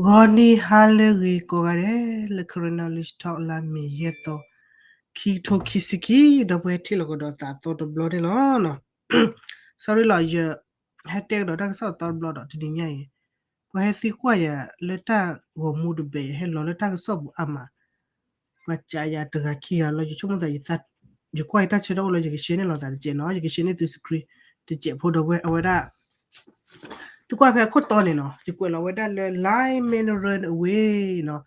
ဂီၤနံၤဟါလၢအဂ့ၤကိးဂၤဒဲး လၢ Karen Knowledge Talk လါမ့ၤယဲၢ်သီ ခံကထိခံဆံခံ ဒီပုၢ်ဝဲၢ်ထံၣ်လိာ်ကဒီးသးအသီတဘျီန့ၣ်လီၤ. sorry လီၤ ယဟဲတဲကဒီးတၢ်ကစီၣ်အသီတဘျီဒီး တနံၤညါအံၤ ပှၤဟဲသံကွၢ်ယၤလၢတၢ်ဂီၤမူတဘ့ၣ် ယဟဲလီၤလၢတၢ်ကစီၣ်ပူၤအါမး ပှၤစးယၤတဂၤခံဂၤလီၤ ယဆိကမိၣ်သး ယကွၢ်ယတၢ်ဆၢတၢ်အိၣ်လၢ ယက share န့ၢ်လိာ်သးတစဲးနီၤ ယက share န့ၢ်သု screen တစဲးဖိဒီပုၢ်ဝဲၢ် အဝဲဒၣ် သုကွၢ်ဖဲအခိၣ်တီန့ၣ်နီၤ ယကွဲးလီၤဝဲဒၣ်လၢ Line Man Run Away နီၤ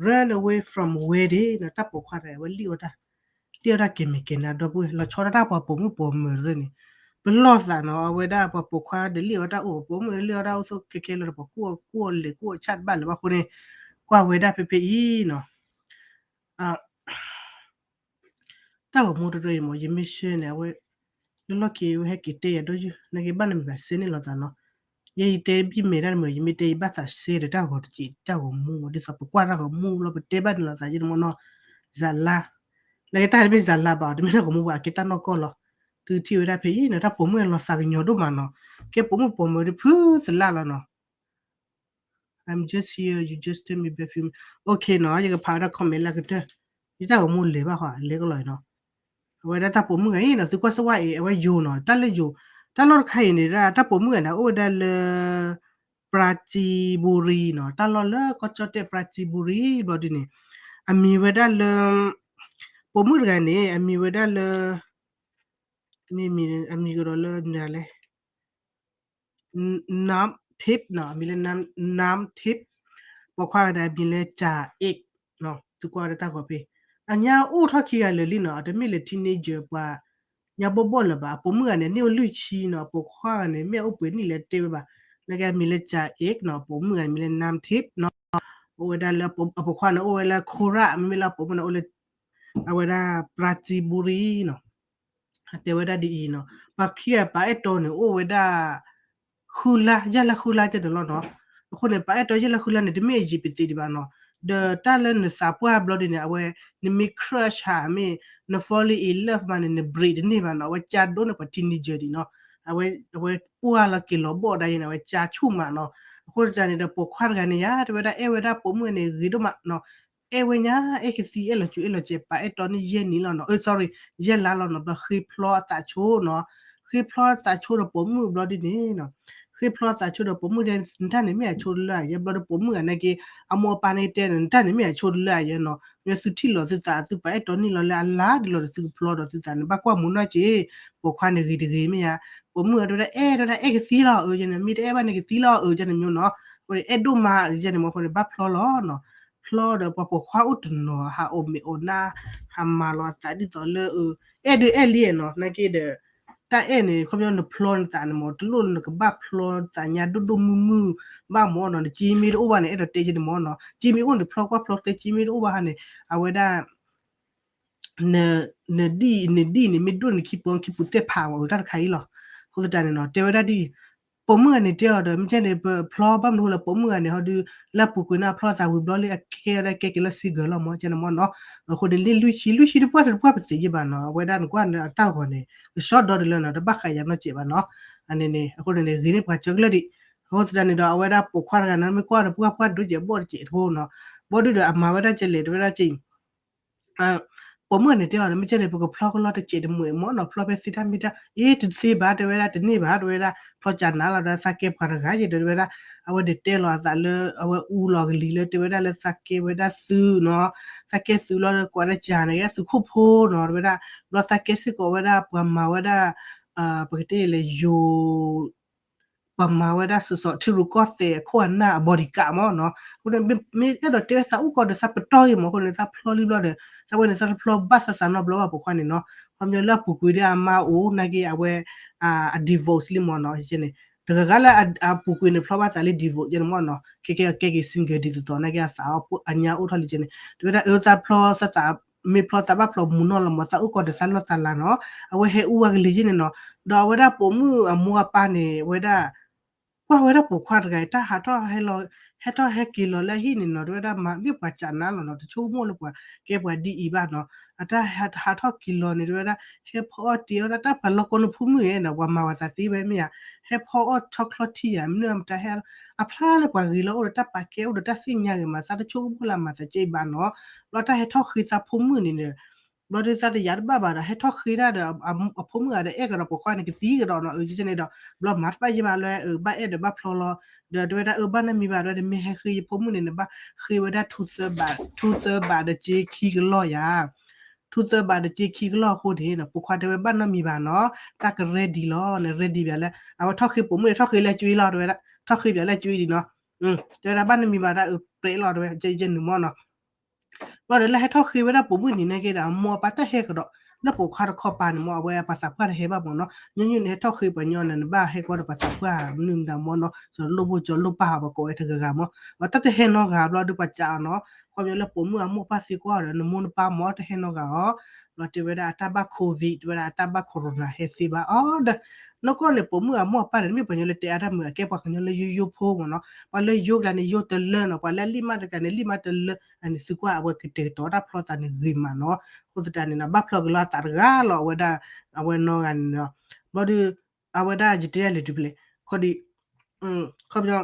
Run Away from Wedding နီၤ တၢ်ပိာ်ခွါတဂၤ အဝဲလံၣ်အီၣ်တၢ် လံၣ်အီၣ်တၢ်ကဲၤမဲာ်ကဲၤနါ ဒီပုၢ်ဝဲၢ် လီၤဆီဒၣ်တၢ်ပှၤပိာ်မုၣ်ပိာ်မၢၤတဖၣ်န့ၣ် ပလီၢ်သးနီၤ အဝဲဒၣ်ပှၤပိာ်ခွါဒီးလံၣ်အီၣ်တၢ်အိၣ် ပိာ်မုၣ်လံၣ်အီၣ်တၢ်အိၣ်သိးခဲခဲလၢာ်ဒီး ပှၤကူၣ်အီၣ်ကူၣ်အီၣ်လဲၤကူၣ်အီၣ်ဆၣ်တဘၣ်လၢၤဘၣ်အဃိန့ၣ် ကွၢ်ဝဲဒၣ်ဖဲဖဲအံၤနီၤ တၢ်ဂီၤမူတရၢအံၤမ့ၢ် ယမ့ၢ် share န့ၣ် အဝဲ လၢလီၢ်ခံဝဲဟဲက့ၤတဲယၤဒီးယုၢ် နာ်က့ဘၣ်နမံၤဘၣ် share န့ၢ်လိာ်သးနီၤ ယဲယတဲဘံၣ်မဲာ်တၢ်တမံၤ ယမ့ၢ်တဲယဘၣ်သး share ဒီးတၢ်ဂီၤတစဲး တၢ်ဂီၤမူ ဒ်သိးပကွၢ်တၢ်ဂီၤမူလီၤ ပတဲဘၣ်န့ၣ်လိာ်သးယဲန့ၣ်မ့ၢ်နီၤ ဇာတ်လမ်း နာ်က့တၢ်တမ့ၢ် ဇာတ်လမ်း ဘၣ် တမ့ၢ်တၢ်ဂီၤမူဘၣ် အကဲတၢ်နီၢ်ကီၢ်လီၤ သုထံၣ်ဝဲဒၣ်ဖဲအံၤနီၤ တၢ်ပိာ်မုၣ်လီၤသးကညီၤဒိၣ်မးနီၤ ကဲပိာ်မုၣ်ပိာ်မၢၤဒီးဖုသလၣ်လီၤနီၤ I'm just here, you just tell me back few minutes. Okay နီၤ ယကဖးဝဲဒၣ် comment လၢအကတၢၢ် ယတၢ်ဂီၤမူလဲၤဘၣ်ဃီ လဲၤကလီၤအံၤနီၤ အဝဲဒၣ်တၢ်ပိာ်မုၣ်ဂၤအံၤနီၤ သုကွၢ်စ့ၢ်ဝါအံၤ အဝဲယိၤနီၤ တၢ်လၢယိၤ တၢ်လီၢ်တခါအံၤန့ၣ် တၢ်ပိာ်မုၣ်ဂၤန့ၣ် အိၣ်ဝဲဒၣ်လၢ ပရၤစံဘူရံနီၤ တၢ်လီၢ်လၢကီၢ်ကၠီၣ်တဲၣ် ပရၤစံဘူရံ ဘျီဒ်န့ၣ် အမံၤဝဲဒၣ်လၢ ပိာ်မုၣ်တဂၤန့ၣ် အမံၤဝဲဒၣ်လၢ မ့ၢ်မံၤ အမံၤကဒီးလၢ နလဲၣ် Nam Tip နီၤ အမံၤလၢ Nam Tip ပိာ်ခွါဂၤန့ၣ် အမံၤလၢ ကၠၤအ့း နီၤ သုကွၢ်ဝဲဒၣ်တၢ်ဂီၤဖဲ အညါအိၣ်ထီၣ်ခံဂၤလၢာ်လံနီၤ တမ့ၢ်လၢ teenager ပှၤ ညါဘီၣ်ဘီၣ်လၢၤဘၣ် အပိာ်မုၣ်ဂၤန့ၣ် န့ၢ်အိၣ်လွံၢ်ဆံနီၤ အပိာ်ခွါဂၤန့ၣ် မ့ၢ်အအိၣ်ပှဲၤနံၣ်လဲၣ်တဲဝဲဘၣ် နာ်က့အမံၤလၢ ကၠၤအ့း နီၤ အပိာ်မုၣ်ဂၤန့ၣ် မံၤလၢ Nam Tip နီၤ အိၣ်ဝဲဒၣ်လၢ အပိာ်ခွါန့ၣ် အိၣ်ဝဲလၢ ခိရၣ် မ့မ့ၢ်လၢအပိာ်မုၣ်န့ၣ် အိၣ်လၢ အဝဲဒၣ် ပရၤစံဘူရံနီၤ တဲဝဲဒၣ်ဒ်အံၤနီၤ ပှၤခံဂၤပာ်အဲၣ်တီန့ၣ် အိၣ်ဝဲဒၣ် ဃုလါ ယဲၢ်လါဃုလါကဲန့ၣ်လီၤနီၤ အဃိန့ၣ် ပာ်အဲၣ်တီယဲၢ်လါဃုလါန့ၣ် တမ့ၢ်အယံာ်ပသ့ဒံးဘၣ်နီၤ ဒီးတၢ်လၢနသးပှၢ်ဘျီဒ်န့ၣ် အဝဲ နမ့ၢ် crush ဟးမ့ၢ် န fall in love မးန့ၣ် န break တန့ၢ်ဘၣ်နီၤ အဝဲကၢ်ဒိၣ်န့ၢ်ပှၤ teenager ဒံးနီၤ အဝဲ အဝဲပှၢ်လီၤက့ၤလီၤဘီၣ်ဒၣ်ယဲန့ၣ် အဝဲကၢ်ဆူၣ်မးနီၤ အဃိသတးန့ၣ်ဒီး ပိာ်ခွါတဂၤန့ၣ်ယါ တဲဝဲဒၣ်အဲၣ်ဝဲဒၣ်ပိာ်မုၣ်န့ၣ် ဂ့ၤဒိၣ်မးနီၤ အဲၣ်ဝဲညါ အဲၣ်ကသံ အဲၣ်လီၤစူၤ အဲၣ်လီၤစဲး ပာ်အဲၣ်တီန့ၣ်ယဲၢ်နံၣ်လီၤနီၤ အၢ sorry ယဲၢ်လါလီၤနီၤ ဘျီဃ့ဖျီအသးဆိနီၤ ဃ့ဖျီအသးဆိဒီးပိာ်မုၣ်ဘျီဒ်န့ၣ်နီၤ ဃ့ဖျီအသးဆိဒီးပိာ်မုၣ်ဒ် နတၢ်န့ၣ်မ့ၢ်အဆိတလၢအယဲၢ် ဘျီဒီးပိာ်မုၣ်ဂၤနာ်က့ အမိၢ်အပၢ်န့ၣ်တဲန့ၣ် နတၢ်န့ၣ်မ့ၢ်အဆိတလၢအယဲၢ်နီၤ မ့ၢ်သုထံၣ်လီၤသုသး သုပာ်အဲၣ်တီန့ၢ်လီၤလၢအလါဒ်လီၤဒီးသုကဖျီဒီးသုသးန့ၣ် ဘၣ်ကွၢ်မူနီၢ်က့ ပိာ်ခွါန့ၣ်ဂ့ၤတဂ့ၤမ့ၢ်ဧါ ပိာ်မုၣ်ဂၤတဲဝဲဒၣ်အဲၣ်တဲဝဲဒၣ်အဲၣ်ကသံလီၤ အၢ ယဲန့ၣ် မ့ၢ်တအဲၣ်ဘၣ်န့ၣ်ကသံလီၤ အၢ ယဲန့ၣ်မ့ၢ်နီၤ အဃိန့ၣ် အဲၣ်ဒိၣ်မး ယဲန့ၣ်မ့ၢ်အဃိန့ၣ် ဘၣ်ဖျီလီၤနီၤ ဖျီဒီးပှၤပိာ်ခွါအိၣ်တနီၤ ဟးအီၣ်မ့ၤအီၣ်နါ ဟးမၤလီၤအသးဒ်သိးလၢ အဲၣ်ဒိးအဲၣ်လံနီၤ နာ်က့ဒီး တၢ်အဲၣ်န့ၣ် ခီပညီနဖျီနသးန့ၣ်မ့ၢ် တလိၣ်နကဘၣ်ဖျီသးညါဒိၣ်ဒိၣ်မုၢ်မုၢ် ဘၣ်မ့ၢ်နီၤ နကၠ့မ့ၢ်တအိၣ်ဘၣ်န့ၣ် အဲၣ်ဒိးတဲယဲန့ၣ်မ့ၢ်နီၤ ကၠ့မ့ၢ်အိၣ်န့ၣ် ဖျီကွၢ်ဖျီကျဲ ကၠ့မ့ၢ်တအိၣ်ဘၣ်ဟါန့ၣ် အဝဲဒၣ် နဒံၣ် နဒံၣ်န့ၣ် မ့ၢ်ဒိၣ်န့ၣ် ခံပူခံပူသ့ၣ်ဖးဝဲ တၢ်တခါအံၤလီၤ. အဃိသတးန့ၣ်နီၤ တဲဝဲဒၣ်ဒ်အံၤ, ပိာ်မုၣ်ဂၤန့ၣ်တဲအီၤဒီး မ့ၢ်ကဲန့ၣ် ပဖျီဘၣ်မနုၤဃိလၢ ပိာ်မုၣ်ဂၤန့ၣ် ဟီဒီး လၢအပူၤကွံာ်န့ၣ် အဖျီသးဝံၤဘျီလံ အကဲဝဲဒၣ်ကဲက့ၤလၢ single လီၤ မ့ၢ်ကဲန့ၣ်မ့ၢ်နီၤ. အဃိန့ၣ် လံလွံၢ်ဆံ လွံၢ်ဆံတပှၢ်တပှၢ်ပသ့ၣ်ညါဘၣ်နီၤ. အဝဲဒၣ်နကွၢ်န့ၣ် အတၢ်ဂီၤန့ၣ် ကဆှီဒီတလၢနီၤ တဘၣ်ဃးယၤနီတစဲးဘၣ်နီၤ. အန့ၣ်န့ၣ် အဃိန့ၣ်န့ၣ် ဂ့ၤန့ၢ်ပှၤကၢကလၢာ်ဒံး. အဃိသတးန့ၣ်ဒီး အဝဲဒၣ်ပိာ်ခွါတဂၤန့ၣ် မ့ၢ်ကွၢ်ဒီးပှၢ်ပှၢ်ဒိၣ်ကဲးဘီၣ်တစဲးတဖိနီၤ. ဘီၣ်ဒုဒီးအမၤဝဲဒၣ်ကဲလဲၣ် တဲဝဲဒၣ်ကဲ ပိာ်မုၣ်ဂၤန့ၣ်တဲအီၤဒီး မ့ၢ်ကဲန့ၣ် ပကဖျီကလီတစဲးတမှဲးမ့ၢ်နီၤ, ဖျီဖဲသ့တၢ်မ့ၢ်တၢ်, အ့ တသ့ဘၣ် တဲဝဲဒၣ်, တန့ၢ်ဘၣ် တဲဝဲဒၣ်, ဖျီကနၤလီၤဒီး သးကဲပှၤတဂၤယဲဒီး တဲဝဲဒၣ်, အဝဲဒၣ်တဲလီၤအသးလၢ အဝဲအူလီၤကလံၤလၢ တဲဝဲဒၣ်လၢသးကဲဝဲဒၣ်သုးနီၤ, သးကဲသုးလီၤဒီး ကွၢ်ဒၣ်ကနၤန့ၣ် သုးခိၣ်ဖိနီၤ တဲဝဲဒၣ်, ဘျီသးကဲစ့ၢ်ကီးဝဲဒၣ် ပှၤမၤဝဲဒၣ် ပကတဲလဲၣ် ယိၤ ပှၤမၤဝဲဒၣ်စ့ၢ်ကီး ထံရူၢ်ကီၢ်သဲးအခိၣ်အနၢ်အ bodyguard မ့ၢ်နီၤ, အဃိန့ၣ် မ့ၢ်အဲၣ်ဒိးတဲဝဲသးအူကီၢ်ဒီးသးပတီၢ်ယဲမ့ၢ် အဃိန့ၣ် သးဖျီလံဘျီဒီး သးဝဲန့ၣ် သးတဖျီဘၣ်သးသးနီတဘျီဘၣ်ပိာ်ခွါန့ၣ်နီၤ, ခီပညီလၢအပူၤကွံာ်ဒီးအမါအိၣ်နာ်က့အဝဲ အ divorce လံမ့ၢ်နီၤ, န့ၣ် တဂၤဂၤလၢအပူၤကွံာ်န့ၣ်ဖျီဘၣ်သးလၢ divorce ယဲန့ၣ်မ့ၢ်နီၤ, ခဲကဲကဲက့ၤ single ဒ်သိးသိးနာ်က့အသးအီၤအညါအိၣ်ထီၣ်လံကဲန့ၣ် တဲဝဲဒၣ်အၢသးဖျီသးသး မ့ၢ်ဖျီသးဘၣ်ဖျီမူနီၢ်လီၤမ့ၢ် သးအူကီၢ်ဒီးသးလီၢ်သးလၤနီၤ, အဝဲဟဲအူဝဲကလံၤယဲန့ၣ်နီၤ, ဒီးအဝဲဒၣ်ပိာ်မုၣ်အမိၢ်အပၢ်န့ၣ် အဝဲဒၣ် ဝဲဒၣ်ပိာ်ခွါတဂၤအံၤ တၢ်ဟးထီၣ်ဟဲလီၤ ဟဲထီၣ်ဟဲက့ၤလီၤလၢအဟံၣ်န့ၣ်နီၤ တဲဝဲဒၣ်မၤမ့ၢ်ပှၤကးနါလီၤနီၤ တဆိကမိၣ်လၢပှၤကဲပှၤဒ်အံၤဘၣ်နီၤ အတၢ်ဟးထီၣ်က့ၤလီၤန့ၣ် တဲဝဲဒၣ် ဟဲဖီအီၣ်တ့ၤအီၣ်ဒၣ်တၢ်ပှၤလီၢ်ကီၢ်နဖိမုၣ်ဧါနီၤ ပှၤမၤဝဲသးသ့ဝဲမ့ၢ်ဧါ ဟဲဖီအီၣ်ဆီချီထံဧါ မနုၤမတၤဟဲ အဖျါလၢပှၤဂ့ၤလီၤအိၣ်ဒီးတၢ်ပာ်ကဲအိၣ်ဒီးတၢ်သ့ၣ်ညါဂ့ၤမး သးတဆိကမိၣ်လၢအမၤသးကဲအံၤဘၣ်နီၤ ဘျီတၢ်ဟဲထီၣ်ဃ့သးဖိမုၣ်န့ၣ် ဘျီဒုးသးတယာ်တဘၣ်ဘၣ်ဒီး ဟဲထီၣ်ဃ့ဒၣ်ဒီး အဖိမုၣ်ဂၤဒီးအဲၣ်ကဒီးပိာ်ခွါန့ၣ် ကသံကဒီးနီၤ အန့ၣ်ဒီး ဘျီမၤတဘၣ်ယဲၢ်ဘၣ်လၢ ဘၣ်အဲၣ်ဒီးဘၣ်ဖျီလီၤ ဒီးတဲဝဲဒၣ်အၢ ဘၣ်နီတမံၤဘၣ်ဒီး မ့ၢ်ဟဲဃ့ယဖိမုၣ်န့ၣ် နဘၣ်ဃ့ဝဲဒၣ် ထူသၢဘး ထူသၢဘးဒီးစ့ခံကလီၢ်ယၤ ထူသၢဘးဒီးစ့ခံကလီၢ်အဃိန့ၣ် ပိာ်ခွါတဲဝဲဘၣ်နီတမံၤဘၣ်နီၤ တၢ်က ready လီၤန့ၣ် ready ဘၣ်လၢ အဝဲထီၣ်ဃ့ပိာ်မုၣ်န့ၣ် ထီၣ်ဃ့လၢကွံလီၤ တဲဝဲဒၣ် ထီၣ်ဃ့ဘၣ်လၢကွံဒံးနီၤ တဲဝဲဒၣ်ဘၣ်နီတမံၤဘၣ်ဒၣ်အၢ ပြဲးလီၤ တဲဝဲ ယဲၢ်နုာ်မီၢ်နီၤ ဘျီဒီးလၢဟဲထီၣ်ဃ့ဝဲဒၣ်ပိာ်မုၣ်နံၤန့ၣ်က့ဒီး အမိၢ်အပၢ်တၢ်ဟဲကဒီး လၢပိာ်ခွါတခီပၤန့ၣ်မီၢ် အဝဲပှၤသးပှၢ်တဟဲဘၣ်မီၢ်နီၤ ညီနုၢ်န့ၣ် ဟဲထီၣ်ဃ့ပှၤညီန့ၣ် နဘၣ်ဟဲကီဒီးပှၤသးပှၢ်မနုၤမတၤမီၢ်နီၤ စီၤလိၣ်ဘိၣ်စီၤလိၣ်ပၢ်ဟးပကိးဝဲတဂၤဂၤမီၢ် အတၢ်တဟဲနီတဂၤဘျီဒီးပှၤကးအီၤနီၤ ခီပညီလၢပိာ်မုၣ်အမိၢ်ပၢ်သံကွၢ်ဒီး နမိၢ်နပၢ်မီၢ်တဟဲနီတဂၤအီၤ ဘျီတဲဝဲဒၣ်အတၢ်ဘၣ် COVID တဲဝဲဒၣ်အတၢ်ဘၣ် corona ဟဲသ့ဘၣ်အီၤဒီး နီၢ်ကီၢ်န့ၣ် ပိာ်မုၣ်အမိၢ်အပၢ်န့ၣ် တမ့ၢ်ပှၤကညီလၢတဲအါတၢ်မုာ် အကဲပှၤကညီလၢယိယိဖိမီၢ်နီၤ ပှၤလၢယိကျါန့ၣ် ယိတလၢနီၤ ပှၤလၢလံၣ်မးတကျါန့ၣ် လံၣ်မးတလၢ အန့ၣ်သုကွၢ်အဝဲကတဲာ်ကတီၤတၢ်ဖျီသးန့ၣ်ဂ့ၤမးနီၤ အဃိသတးန့ၣ်နီၤ ဘၣ်ဖျီက့ၤလီၤအသးတဂၤလီၤ အဝဲဒၣ် အဝဲနီၢ်ဂၤန့ၣ်နီၤ ဘျီဒီး အဝဲဒၣ်ယတဲလဲၤတုၤဖဲလဲၣ် ခီဒီး ခီပညီ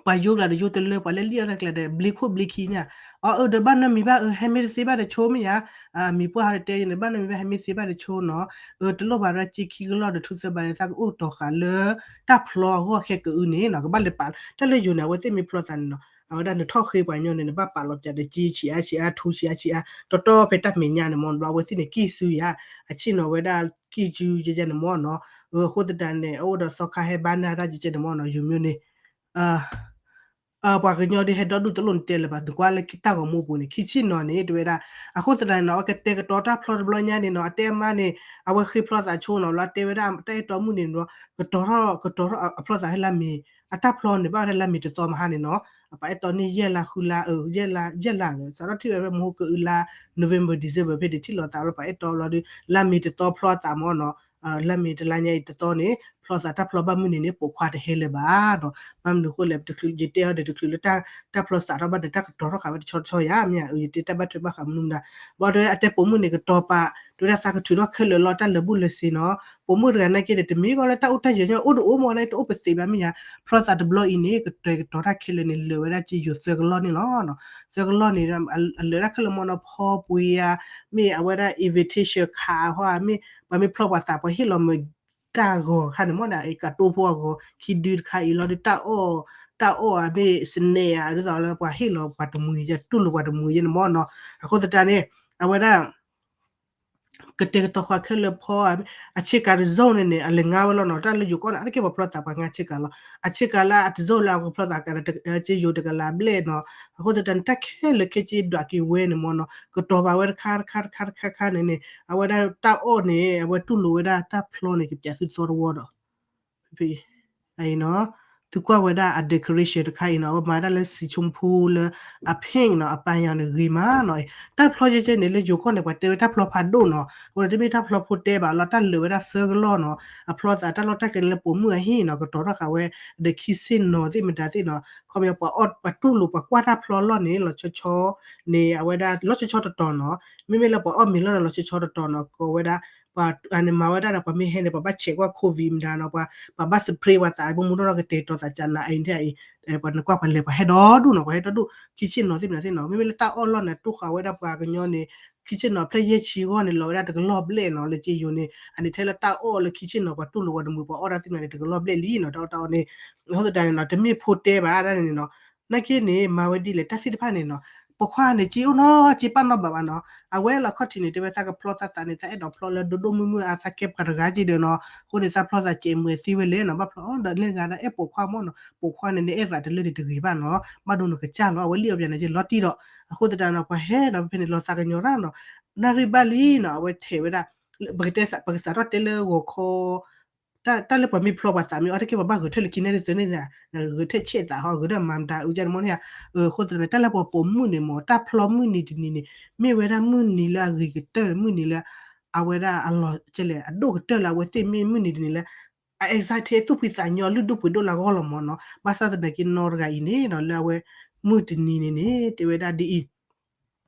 ပှၤယိကျါဒီးယိတလၢ ပှၤလၢလံၣ်အီၣ်တကျါဒီး ဘျ့ခိၣ်ဘျ့ခံန့ၣ်ဧါ အီၤအၢဒီးဘၣ်နီတမံၤဘၣ်အၢ ဟဲမ့ၢ်တသ့ဘၣ်တဆိမ့ၢ်ဧါ မံၤပှၢ်ဟးဒီးတဲယၤန့ၣ် ဘၣ်နီတမံၤဘၣ် ဟဲမ့ၢ်သ့ဘၣ်တဆိနီၤ အၢ တလိၣ်ဘၣ်ဒီးစ့ခံကလီၢ်ဒီးထူသၢဘးန့ၣ် သးကအိၣ်ကတီၤဃာ်လၢ တၢ်ဖျီအဂီၢ်ခဲကအုန့ၣ်နီၤ ကဘၣ်လဲၤပာ် တၢ်လၢယိၤန့ၣ် အဝဲသ့ၣ်မ့ၢ်ဖျီသးန့ၣ်နီၤ အဝဲဒၣ်နထီၣ်ဃ့ပှၤညီန့ၣ် နဘၣ်ပာ်လီၤပၠးဒီးစ့ဆံးအါဆံးအါ ထူဆံးအါဆံးအါ တီတီဖဲတၢ်မဲာ်ညါန့ၣ်မီၢ် ဘျီအဝဲသ့ၣ်န့ၣ် ကံၢ်စုယၤ အဆ့ၣ်နီၤဝဲဒၣ်ကံၢ်စုယဲၢ်န့ၣ်မီၢ်နီၤ အဃိသတးန့ၣ် အအိၣ်ဒီးသီခါဟဲဘါန့ၢ်တၢ်ကဲကဲန့ၣ်မီၢ်နီၤ ယိၤမ့ၢ်န့ၣ် ပှၤကညီဒ်ဟဲဒီဒူၣ်တလိၣ်နတဲလၢၤဘၣ် နကွၢ်လၢတၢ်ဂီၤမူပူၤန့ၣ် ခံဆံနီၤန့ၣ် တဲဝဲဒၣ် အဃိသတးန့ၣ်နီၤ အဝဲကတဲာ်ကတီၤတၢ်ဖျီတဘျီညါန့ၣ်နီၤ အတဲအမါန့ၣ် အဝဲဃ့ဖျီသးဆိနီၤ လီၤတဲဝဲဒၣ်တၢ်အဲၣ်တီမုၣ်န့ၣ်နီၤ ကတီၤထီၣ် ကတီၤထီၣ်အဖျီသးဖဲလါမ့ၤ အတၢ်ဖျီန့ၣ် ဘၣ်ဝဲဒၣ်လါမ့ၤတသီမဟါန့ၣ်နီၤ အပှၤအဲၣ်တီန့ၢ်ယဲၢ်လါဃုလါ အၢ ယဲၢ်လါ ယဲၢ်လါ စးထီၣ်ထံၣ်ဝဲဖဲမဟါကအုလါ November December ဖဲန့ၣ် ထံၣ်လိာ်သးလၢပှၤအဲၣ်တီဘျီဒီး လါမ့ၤတသီဖျီသးမီၢ်နီၤ လါမ့ၤတလါညါအံၤတသီန့ၣ် ဖျီသးတၢ်ဖျီဘၣ်မုၢ်နံၤန့ၣ် ပိာ်ခွါတဟဲလၢၤဘၣ်ဒီး ဘၣ်မနုၤအဃိလဲၣ် တချုးယတဲအီၤဒီးတချုးလၢ တၢ်ဖျီသးထီၣ်ဘၣ်ဒီး တၢ်ကတီၤထီၣ်ဃာ်ဝဲတဆီတဆီယၤ မ့ၢ်ဧါ ယတဲတၢ်ဘၣ်ထွဲဘၣ်ဃးမနုၤမတၤ ဘၣ်ဒီးအတဲပိာ်မုၣ်န့ၣ် ကတီၤပာ် တဲဝဲဒၣ်သးကထုးထီၣ်ခဲလၢာ်လီၤ တၢ်လၢာ်ဘူၣ်လၢာ်စ့နီၤ ပိာ်မုၣ်တဂၤနာ်က့ဒီး တမ့ၢ်ကီလၢတၢ်အိၣ်တၢ်ယၢၤညီ အိၣ်တအိၣ်မီၢ်န့ၣ် တအိၣ်ပသ့ဘၣ်မ့ၢ်ဧါ ဖျီသးတဘျီအံၤန့ၣ် ကတဲာ်ကတီၤတၢ်ခဲလၢာ်န့ၣ် လၢာ်ဝဲဒၣ်စ့ယိၤသၢကလီၢ်န့ၣ်လီၤ သၢကလီၢ်န့ၣ် အလၢာ်ဒၣ်ခဲလၢာ်မီၢ်နီၤ ဖီပှ့ၤဧါ မ့ၢ်အဝဲဒၣ် invitation card ဟီဧါ မ့ၢ်ပှၤမ့ၢ်ဖျီပှၤသး ပှၤဟ့ၣ်လီၤမ့ၢ်တၢ်ဂီၤခါန့ၣ်မီၢ်နီၤ ကတိဖိအဂီၤ ခံဒုတခါအံၤလီၤဒီး တၢ်အီၣ် တၢ်အီၣ်ဧါ မ့ၢ်စနဲဧါ ဒ်သိးလၢပှၤဟ့ၣ်လီၤပှၤတမှံၤယဲၢ် တူၢ်လိာ်ပှၤတမှံၤယဲၢ်န့ၣ်မီၢ်နီၤ အဃိသတးန့ၣ် အဝဲဒၣ် ကတဲာ်ကတီၤဃာ်ခဲလၢာ်ဖီ အဆ့ကၤတစိၢ်န့ၣ်န့ၣ် အလဲၤငါဝဲလီၤနီၤ တၢ်လၢယိၤကီၢ်န့ၣ် အါတက့ၢ်ပှၤဖျီသးပှၤငါဆ့ကၤလီၤ အဆ့ကၤလၢအတစိၢ်လၢအကဖျီသးကဒီး စ့ယိၤတကလးဘျဲၣ်နီၤ အဃိသတးန့ၣ် တၢ်ခဲလၢာ်ခဲဆ့ဒွးက့ၤဝဲန့ၣ်မီၢ်နီၤ ကတီၤဘၣ်ဝဲတခါတခါတခါတခါခါန့ၣ်န့ၣ် အဝဲဒၣ်တၢ်အီၣ်န့ၣ် အဝဲတူၢ်လိာ်ဝဲဒၣ်တၢ်ဖျီန့ၣ် ကပျးသုသီတဝီဒီး သုကွၢ်ဝဲဒၣ်အ decoration တခါအံၤနီၤ အဝဲမၤဒၣ်လၢစံးဆိဖိလၢအ pink နီၤ အပာ်ညါန့ၣ်ဂ့ၤမးနီၤ တၢ်ဖျီယဲၢ်ကဲန့ၣ်လၢယိၤကီၢ်န့ၣ် ပှၤတဲဝဲတၢ်ဖျီဖးဒိၣ်နီၤ အဃိန့ၣ်တမ့ၢ်တၢ်ဖျီဖိတဲဘၣ်လီၤ တၢ်လၢာ်ဝဲဒၣ်သၢကလီၢ်နီၤ အဖျီသးတၢ်လီၢ်တၢ်ကျဲန့ၣ်လၢပိာ်မုၣ်အဟံၣ်နီၤ ကတီၤထီၣ်ဃာ်ဝဲ ဒီးခံဆ့ၣ်နီၤသ့ၣ်မတၤသ့ၣ်နီၤ ခီပညီပှၤအီၣ်ပှၤတူၢ်လိာ်ပှၤကွၢ်တၢ်ဖျီလီၢ်န့ၣ် လီၤဆီဆီန့ၣ် အဝဲဒၣ်လီၤဆီဆီတတီၤနီၤ မ့မ့ၢ်လၢပှၤအီၣ်မ့ၤလီၢ်န့ၣ် လီၤဆီဆီတတီၤနီၤ ကိးဝဲဒၣ် ပှၤန့ၣ်မၤဝဲဒၣ်ဒီးပှၤမ့ၢ်ဟဲန့ၣ် ပှၤဘၣ်ဆဲးကွၢ် COVID မတၤနီၤ ပှၤ ပှၤဘၣ် spray ပှၤသး ဘိမူထီၣ်ကတဲာ်ကတီၤသးကနၤအံၤန့ၣ် ပှၤနကွၢ်ပှၤလဲၤပှၤဟဲဒီဒူၣ်နီၤ ပှၤဟဲဒီဒူၣ် ခံဆ့ၣ်နီၤသ့ၣ်မတၤသ့ၣ်နီၤ မ့မ့ၢ်လၢတၢ်အီၣ်လီၢ်န့ၣ် တူၢ်ဃာ်ဝဲဒၣ်ပှၤကညီန့ၣ် ခံဆ့ၣ်နီၤဖျၢၣ်ယဲၢ်ဆံအဂီၢ်န့ၣ် လီၤဝဲဒၣ်တကလီၢ်ဘျဲၣ်နီၤ လၢက့ယိၤန့ၣ် အန့ၣ်ထဲလၢတၢ်အီၣ်လၢခံဆ့ၣ်နီၤ ပှၤတူၢ်လိာ်ပှၤတမှံၤ ပှၤအီၣ်ဒၣ်သ့ၣ်မတၤန့ၣ် တကလီၢ်ဘျဲၣ်လံနီၤ တၢ်အီၣ်တၢ်အီန့ၣ် အဃိသတးန့ၣ်နီၤ တမ့ၢ်ဖိတဲဘၣ်ဒၣ်န့ၣ်နီၤ နာ်က့န့ၣ် မၤဝဲဒ်လဲၣ် တၢ်သ့ၣ်တဖၣ်န့ၣ်နီၤ ပိာ်ခွါန့ၣ် က့အိၣ်နီၤ က့ပာ်နီၣ်ဘၣ်ဘၣ်နီၤ အဝဲလီၤခီၣ်ထံးန့ၣ် တဲဝဲသးကဖျီသးသးန့ၣ် သးအဲၣ်ဒိးဖျီလၢဒိၣ်ဒိၣ်မုၢ်မုၢ်အါ သးကဲပှၤတဂၤက့ဒီးနီၤ အဃိန့ၣ် သးဖျီသးစဲးမုာ်သ့ဝဲလဲၣ်နီၤ ဘၣ်ဖျီအီၣ်ဒီးန့ၢ်ဂၤဒၣ်အဲၣ်ပိာ်ခွါမီၢ်နီၤ ပိာ်ခွါန့ၣ် နအဲၣ်ရးတလၢန့ၣ်တဂ့ၤဘၣ်နီၤ ဘၣ်ဒိနကစၢ်လီၤ အဝဲလံၣ်အီၣ်ပၠးန့ၣ် က့လီၤတံၢ်ဒီး အဃိသတးနီၤ ပှၤဟဲဒီးဖဲန့ၣ် လီၤသးကညီၤရၣ်နီၤ နၣ်ရံၣ်ဘၣ်လံနီၤ အဝဲထဲးဝဲဒၣ် ပကစးထီၣ်တဲလၢဂီၤခီ တၢ်လၢပှၤမ့ၢ်ဖျီပှၤသးမ့ၢ်အီၣ်တက့ၢ် ပှၤဘၣ်ဂဲၤထၢၣ်လၢခံန့ၣ်သ့န့ၣ် ဂဲၤထၢၣ်ဆဲးသးဟီ ဂဲၤထၢၣ်မၤမတၤအုကန့ၣ်မီၢ်န့ၣ် အဃိသတးန့ၣ် တၢ်လၢပှၤပိာ်မုၣ်န့ၣ်မီၢ် တၢ်ဖျီမုၢ်နံၤတနံၤန့ၣ် မ့ၢ်ဝဲဒၣ်မုၢ်နံၤလၢအဂ့ၤကတၢၢ် မုၢ်နံၤလၢ အဝဲဒၣ်အလီၤကလဲၣ် အဒိၣ်ကတၢၢ်လၢအဝဲသ့ၣ်မ့ၢ်မုၢ်နံၤတနံၤလၢ အ excite အသူၣ်ဖှံသးညီလုၢ်ဒိၣ်ပှ့ၤဒိၣ်လၢအဂီၢ်လီၤမၢ်နီၤ. ဘၣ်ဆၣ်သနာ်က့နီတဂၤအံၤန့ၣ်နီၤ လၢအဝဲမုၢ်တနံၤန့ၣ်န့ၣ် တဲဝဲဒၣ်ဒ်အံၤ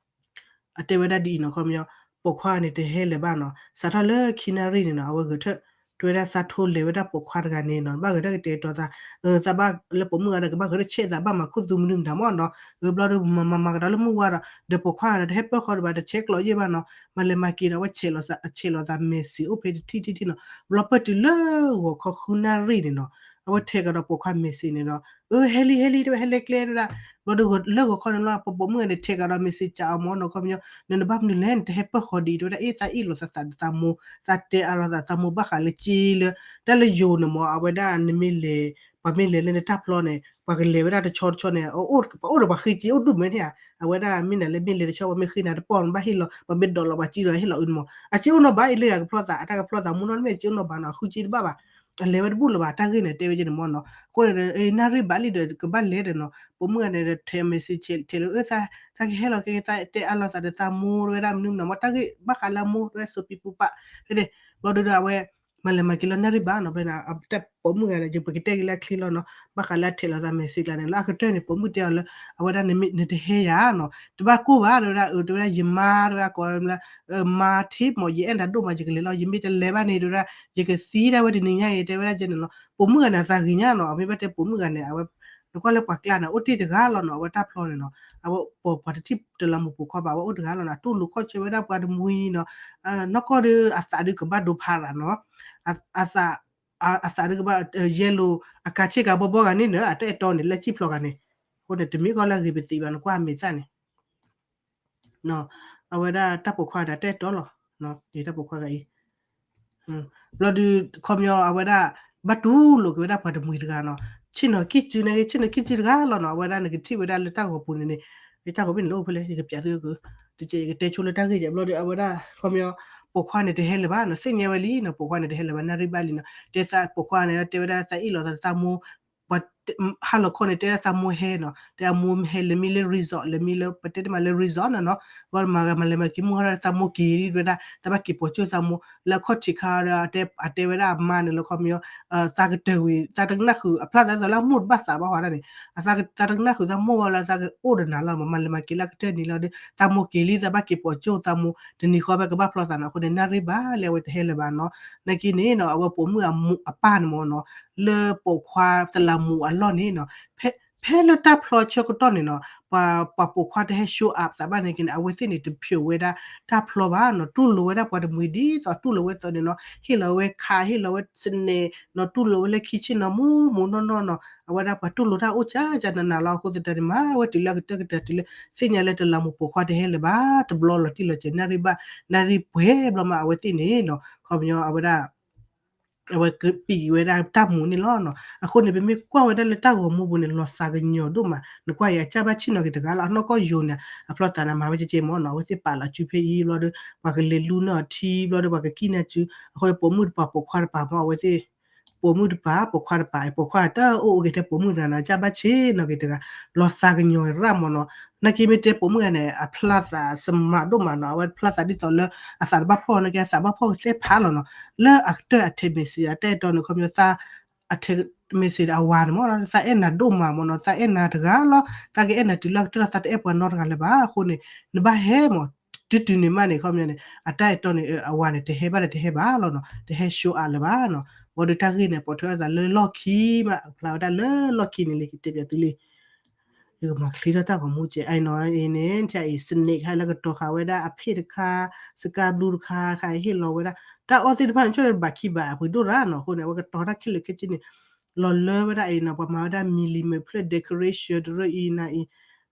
အတဲဝဲဒၣ်ဒ်အံၤနီၤ ခီပညီ ပိာ်ခွါန့ၣ်တဟဲလၢၤဘၣ်နီၤ. စးထီၣ်လၢခံနၣ်ရံၣ်န့ၣ်နီၤ အဝဲဂဲၤထၢၣ် တဲဝဲဒၣ်သးထိလဲၤဝဲဒၣ်ပိာ်ခွါတဂၤန့ၣ်နီၤ ဘၣ်ဂဲၤထၢၣ်ကတဲာ်ကတီၤသး သးဘၣ်လၢပိာ်မုၣ်ဂၤဒီး ကဘၣ်ဂဲၤထၢၣ်ဆဲးသးဘၣ်မၤခိၣ်သူမနုၤမတၤမၢ်နီၤ. ဘျီဒီးမၤမၤမၤကဒီးလၢမုၢ်ဝါဒီး ဒီးပိာ်ခွါဂၤဒီးတဟဲပၢၢ်ဃီဒီးဘၣ် တဆဲးကျိးယဲၢ်ဘၣ်နီၤ. မၤလဲၤမၤက့ၤဒီး အဝဲဆဲးလီၤသး ဆဲးလီၤသး message အိၣ်ဖဲတထံၣ်ထံၣ်ထံၣ်နီၤ. ဘျီပၢၢ်တုၤလၢဂီၤခီဃုနၣ်ရံၣ်န့ၣ်နီၤ အဝဲထဲးကဒီးပိာ်ခွါ message န့ၣ်နီၤ အၢ ဟဲလံ ဟဲလံ တဲဝဲ ဟဲလဲကျဲ တဲဝဲဒၣ်. ဘျီဒီးလၢဂီၤခီန့ၣ်လီၤ ပပိာ်မုၣ်ဂၤန့ၣ် ထဲးကဒီး message စံးအီၤမၢ်နီၤ ခီပညီ နနဘၣ်မနုၤလဲၣ် နတဟဲပၢၢ်ဃီဒံး တဲဝဲဒၣ်. အ့ သးအ့ၣ်လိာ်သးသးဒီးသးမိၢ် သးတဲအါလိာ်သးသးမိၢ် ဘၣ်ဃးလၢက့လၢ တၢ်လၢယိၤန့ၣ်မၢ် အဝဲဒၣ်နမ့ၢ်လဲၤ ပှၤမ့ၢ်လဲၤလၢနတၢ်ဖျီန့ၣ် ပှၤကလဲၤဝဲဒၣ်တဆီတဆီန့ၣ် အအိၣ်ဒီးပှၤဃ့က့အိၣ်ဒိၣ်မဲာ်န့ၣ်ဧါ. အဝဲဒၣ်မ့ၢ်နၤလၢမ့ၢ်လဲၤတဆီ ပှၤမ့ၢ်ဃ့နၤတပီၢ်န့ၣ် ဘၣ်ဟ့ၣ်လီၤ ပှၤမ့ၢ်ဒိးလီၤပှၤစံၣ်လီၤဟ့ၣ်လီၤအုန့ၣ်မၢ် အစ့အိၣ်နီၢ်ဘၣ်အံၤ လၢဂၤကဖျီသး အတၢ်ကဖျီသးမူနီၢ် မ့ၢ်စ့အိၣ်နီၢ်ဘၣ်နီၤ အဃုစ့တဘၣ်ဘၣ် အလဲၤဝဲတဘူၣ်လၢၤဘၣ် တၢ်ဂ့ၢ်န့ၣ် တဲဝဲကဲန့ၣ်မၢ်နီၤ. အဃိန့ၣ် နၣ်ရံၣ်ဘၣ်လံဒီး ကဘၣ်လဲၤဒီးနီၤ ပိာ်မုၣ်ဂၤန့ၣ်ဒီး ထဲး message ထဲးလၢ အၢ သးကဟဲလီၤက့ၤ သးတဲအါလိာ်သးဒီးသးမိၢ် တဲဝဲဒၣ်မနုၤမတၤမၢ် တၢ်ဂ့ၢ်ဘၣ်ဃးလၢအမိၢ် တဲဝဲစိးပံပူၤပာ် ဖဲန့ၣ် ဘျီဒီးအဝဲ မၤလဲၤမၤက့ၤလီၤ နၣ်ရံၣ်ဘၣ်နီၤ ဖဲန့ၣ် အတၢ်ပိာ်မုၣ်ဂၤဒီး ယပကတဲက့ၤလၢအချ့လီၤနီၤ ဘၣ်ဃးလၢအထဲးလီၤသး message ကျါန့ၣ် လၢအကတၢၢ်န့ၣ် ပိာ်မုၣ်တဲအီၤလၢ အဝဲဒၣ်နတဟဲယၤနီၤ တဘၣ်ကိၢ်ဘၣ် တဲဝဲဒၣ် အၢ တဲဝဲဒၣ် ယမါ တဲဝဲဒၣ် ကိးဝဲလၢ မါထံမၢ် ယအဲၣ်နၤဒိၣ်မး ယကလဲၤလီၤ ယမ့ၢ်တလဲၤဘၣ်န့ၣ် တဲဝဲဒၣ် ယကသံဒၣ်ဝဲတနံၤညါအံၤ တဲဝဲဒၣ်ကဲန့ၣ်လီၤ. ပိာ်မုၣ်ဂၤန့ၣ် အသးဂ့ၤညါနီၤ အမ့ၢ်ဘၣ်တဲပိာ်မုၣ်ဂၤန့ၣ် အဝဲ နကွၢ်လၢပှၤကျါန့ၣ် အိၣ်တ့ၢ်တဂၤလီၤနီၤ အဝဲတၢ်ဖျီန့ၣ်နီၤ အဝဲပိာ်ပှၤတထံၣ်တလးမူးပိာ်ခွါဘၣ် အဝဲအိၣ်တဂၤလီၤနီၤ အတူၢ်လိာ်ခီၣ်ဆၢဝဲဒၣ်ပှၤတမှံၤနီၤ နီၢ်ကီၢ်ဒီး အသးဒုးကဘၣ်ဒိဖးရၤနီၤ အသး အသးဒုးကဘၣ် ယဲလိာ် အကၤဆ့ကၤဘီဘီဂၤန့ၣ်နီၤ အတၢ်အဲၣ်တီန့ၣ် လၢကံၣ်ဖျီဂၤန့ၣ် အဃိန့ၣ် တမ့ၢ်ကီၢ်လၢအဂ့ၤပသံးဘၣ် နကွၢ်အမဲာ်သၣ်န့ၣ် အဝဲဒၣ်တၢ်ပိာ်ခွါဒီးတၢ်အဲၣ်တီလီၤ တၢ်ပိာ်ခွါဂၤအံၤ ဘျီဒုး ခီပညီအဝဲဒၣ် ဘၣ်တူၢ်လိာ်က့ၤဝဲဒၣ်ပှၤတမှံၤတဂၤနီၤ ဆ့ၣ်နီၤကံၣ်စုန့ၣ် ဆ့ၣ်နီၤကံၣ်စုတဂၤလီၤနီၤ အဝဲဒၣ်နကထံၣ်ဝဲဒၣ်လၢတၢ်ဂီၤပူၤန့ၣ်န့ၣ် တၢ်ဂီၤပူၤန့ၣ်လၢအိၣ်ဖဲလဲၣ် ယကပျးသုက တကဲးယကတဲဆိလၢတၢ်ဂ့ၢ်ယဲ ဘျီဒုး အဝဲဒၣ် ခီပညီ ပိာ်ခွါန့ၣ်တဟဲလၢၤဘၣ်နီၤ သ့ၣ်ညါဝဲလံနီၤ ပိာ်ခွါန့ၣ်တဟဲလၢၤဘၣ် နၣ်ရံၣ်ဘၣ်လံနီၤ တဲသးပိာ်ခွါန့ၣ် တဲဝဲဒၣ်သးအ့ၣ်လိာ်သးသးမိၢ် ပှၤ ဟါလီၤခီန့ၣ် တဲဒၣ်သးမိၢ်ဟဲနီၤ တဲအမိၢ်ဟဲလၢမံလၢ resort လၢမံလၢ ပတဲတမံၤလၢ resort နီၤနီၤ ဘျီမၤဂၤမၤလဲၤမၤက့ၤမုၢ်ဟါဒီးသးမိၢ်က့ၤဒ်ဝဲဒၣ် သးဘၣ်က့ၤပိာ်ကၠိၣ်သးမိၢ် လၢအခီၣ်ထံးခါဒီး အတဲဝဲဒၣ်အမါန့ၣ်လၢ ခီပညီ သးကတၢၢ်ဝံၤ သးတကနၣ်ဃုာ် အဖျါသးသိးလၢအမိၢ်တဘၣ်သးဘၣ်ဃီဒၣ်န့ၣ် သးတကနၣ်ဃုာ်သးမိၢ်ဝဲလၢသးကအိၣ်ဒီးနၤလီၤ မၤလဲၤမၤက့ၤလၢအကတၢၢ်န့ၣ်လီၤဒီး သးမိၢ်က့ၤလံ သးဘၣ်က့ၤပိာ်ကၠိၣ်သးမိၢ် တနံၤဃီဖဲကဘၣ်ဖျီသးနီၤ အဃိန့ၣ် နၣ်ရံၣ်ဘၣ်လၢအဝဲတဟဲလၢၤဘၣ်နီၤ နာ်က့န့ၣ်နီၤ အဝဲပိာ်မုၣ်အပၢ်န့ၣ်မၢ်နီၤ လၢပိာ်ခွါတလးမူးအလီၢ်န့ၣ်နီၤ ဖဲလၢတၢ်ဖျီဆၢကတီၢ်န့ၣ်နီၤ ပှၤ ပှၤပိာ်ခွါတဟဲ show up သးဘၣ်နာ်က့န့ၣ် အဝဲသ့ၣ်န့ၣ် တဖျိးဝဲဒၣ်တၢ်ဖျီဘၣ်နီၤ တူၢ်လိာ်ဝဲဒၣ်ပှၤတမှံၤဒ်သိးတူၢ်လိာ်ဝဲသိးန့ၣ်နီၤ ဟ့ၣ်လီၤဝဲခး ဟ့ၣ်လီၤဝဲစနဲၣ်နီၤ တူၢ်လိာ်ဝဲလၢခံဆ့ၣ်နီၤ မူမူနီၢ်နီၢ်နီၤ အဝဲဒၣ်ပှၤတူၢ်လိာ်တၢ်အိၣ်ကၢကၢနးနးလီၤ အဃိသတးန့ၣ် မၤဝဲတုၤလၢအကတၢၢ်ကတၢၢ်တုၤလၢ သ့ၣ်ညါလၢတလးမူးပိာ်ခွါတဟဲလၢၤဘၣ် တဘျီလီၤတံၢ်လီၤဆဲး နၣ်ရံၣ်ဘၣ် နၣ်ရံၣ်ပှဲၤဘျီမး အဝဲသ့ၣ်န့ၣ်နီၤ ခီပညီအဝဲဒၣ် အဝဲကပံာ်ဝဲဒၣ်တၢ်မူးန့ၣ်လီၤနီၤ အဃိန့ၣ် ပမ့ၢ်ကွၢ်ဝဲဒၣ်လၢတၢ်ဂီၤမူပူၤန့ၣ် လီၤသးကညီၤဒိၣ်မး နကွၢ်အံၤ အစၢ်ဘၣ်ဆ့ၣ်နီၤက့ၤတဂၤလီၤ အနီၢ်ကီၢ်ယိၤန့ၣ် အဖျီသးန့ၣ် မၤဝဲကဲကဲမၢ်နီၤ အဝဲသ့ၣ်ပာ်လီၤစုဖဲအံၤ ဘျီဒီး ပှၤကလဲၤလူနၢ်အီၤထံ ဘျီဒီးပှၤကကံၣ်န့ၢ်စု အဃိပိာ်မုၣ်တပၤပိာ်ခွါတပၤမၢ် အဝဲသ့ၣ် ပိာ်မုၣ်တပၤ ပိာ်ခွါတပၤ ပိာ်ခွါတအိၣ်အိၣ်က့ၤထဲပိာ်မုၣ်တဂၤနီၤ အစၢ်ဘၣ်ဆ့ၣ်နီၤက့ၤတဂၤ လီၤသးကညီၤရၣ်မၢ်နီၤ နာ်က့မ့ၢ်တဲပိာ်မုၣ်ဂၤန့ၣ် အဖျါသးစမးဒိၣ်မးနီၤ အဝဲဖျါသးဒ်သိးလၢ အသးတဘၣ်ဖှီၣ်နာ်က့ အသးဘၣ်ဖှီၣ်ကသဲဖးလီၤနီၤ လၢအကတၢၢ်အထဲး message အတၢ်အဲၣ်တီန့ၣ် ခီပညီသး အထဲး message အဝၤန့ၣ်မၢ်နီၤ သးအဲၣ်နၤဒိၣ်မးမၢ်နီၤ သးအဲၣ်နၤတဂၤလီၤ သးကအဲၣ်နၤတုၤလၢအကတၢၢ် သးတအဲၣ်ပှၤနီတဂၤလၢၤဘၣ် အဃိန့ၣ် နဘၣ်ဟဲမၢ် တုၤတုၤန့ၣ်မးန့ၣ် ခီပညီန့ၣ် အတၢ်အဲၣ်တီန့ၣ် အဝၤန့ၣ် တဟဲဘၣ်ဒီးတဟဲဘၣ်လီၤနီၤ တဟဲ show up လၢၤဘၣ်နီၤ ဘၣ်ဒီးတၢ်ဂ့ၢ်န့ၣ် ပိာ်ထွဲအသးလၢလီၢ်ခံမး အဖျါဝဲဒၣ်လၢလီၢ်ခံန့ၣ်လံ ကတဲပၠးသုလံ ယကမၤချ့ထီၣ်တၢ်ဂီၤမူကဲ အအံၤနီၤ အအံၤန့ၣ် ထံအံၤ snake ဟဲလၢကတီၤဃာ်ဝဲဒၣ်အဖ့ၣ်တခါ စကါဘျူတခါ ခါအံၤဟ့ၣ်လီၤဝဲဒၣ် တၢ်အီၣ်သ့ၣ်တဖၣ်န့ၣ် ဆိန့ၣ်ဘၣ်ခံဘၣ် အပှ့ၤဒိၣ်ရၣ်နီၤ အဃိန့ၣ် အဝဲကတီၤတၢ်ခဲလၢာ်ခဲဆ့န့ၣ် လီၤလၢဝဲဒၣ်အံၤနီၤ ပှၤမၤဝဲဒၣ် mini မဲာ်ဖျၢၣ် decoration တရၢအံၤနၤ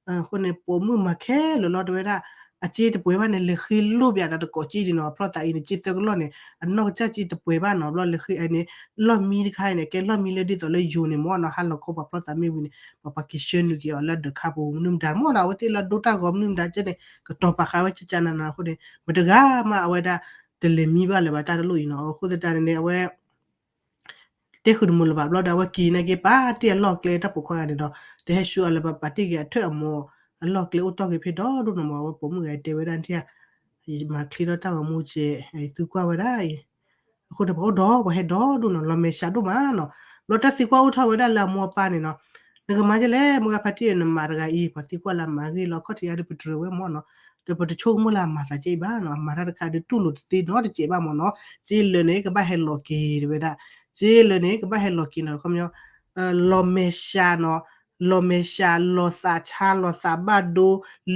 အံၤ အဃိန့ၣ် ပိာ်မုၣ်မၤခဲလၢာ်လီၤ တဲဝဲဒၣ် အစ့တပှဲၤဘၣ်န့ၣ် လဲၤဃ့လိၣ်ပၠးဒီးတကိးစ့ဒံးနီၤ အဖျီသးအံၤန့ၣ် စ့သၢကလီၢ်န့ၣ် အနီၢ်ကစၢ်စ့တပှဲၤဘၣ်နီၤ ဘျီလဲၤဃ့အံၤန့ၣ် လီၢ်မံတခါအံၤန့ၣ် ကဲလီၢ်မံလၢဒ်သိးလၢယိၤန့ၣ်မၢ်နီၤ ဟါလီၤခီပှၤဖျီသးမ့ၢ်ဝံၤန့ၣ် ပှၤပှၤက့ၤဆှၢနုာ်က့ၤအီၤလၢဒၢးခါပူၤ မနုၤမတၤမၢ်နီၤ အဝဲသ့ၣ်လၢဒိတၢ်ဂီၤမနုၤမတၤကဲန့ၣ် ကတီၤပာ်ဃာ်ဝဲကကနၤနၤအဃိန့ၣ် မတဂၤမးအဝဲဒၣ် တလဲၤမံဘၣ်လၢၤဘၣ်တၢ်တလိၣ်အံၤနီၤ အဃိသတးန့ၣ်န့ၣ် အဝဲ တဲဃုာ်တမုာ်လၢၤဘၣ် ဘျီဒီးအဝဲက့ၤနာ်က့ၤ ပာ်တ့ၢ်အလီၢ်ကျဲတၢ်ပိာ်ခွါဂၤန့ၣ်ဒီး တဟဲဆှၢအီၤလၢၤဘၣ် ပာ်တ့ၢ်က့ၤအထၢၣ်အမိၢ် အလီၢ်ကျဲအိၣ်တီၢ်က့ၤဖဲဒီဒိၣ်နီၤမၢ် အဝဲပိာ်မုၣ်ဂၤတဲဝဲဒၣ်ထံၣ်ဧါ ယမၤချ့ထီၣ်တၢ်ဂီၤမူကဲ သုကွၢ်ဝဲဒၣ်အံၤ အဃိန့ၣ် ပှၤအိၣ်ဒီး ပှၤဟဲဒီဒိၣ်နီၤ လီၤမဲာ်ဆှးဒိၣ်မးနီၤ. ဘျီတၢ်သံကွၢ်အိၣ်ထီၣ်ဝဲဒၣ်လၢအမိၢ်အပၢ်န့ၣ်နီၤ, နကမၤဒ်လဲၣ် မုၢ်ဂၤဖါတံၢ် နမၤတဂၤအံၤ ပှၤသံကွၢ်လၢအမၤဂ့ၢ်လီၤ ခီၣ်ထံးအါဒုးပတြၢၤဝဲမၢ်နီၤ, ဒီးပတဆိကမိၣ်လၢအမၤသးကဲအံၤဘၣ်နီၤ, အမၤတၢ်တခါဒုးတူၢ်လိာ်တသ့နီတစဲးဘၣ်မၢ်နီၤ, စ့လၢာ်န့ၣ် ကဘၣ်ဟဲလီၤက့ၤတဝဲဒၣ်, စ့လၢာ်န့ၣ် ကဘၣ်ဟဲလီၤက့ၤနီၤ ခီပညီ လီၤမဲာ်ဆှးနီၤ, လီၤမဲာ်ဆှး လီၤသးဆါ လီၤသးဘၣ်ဒိ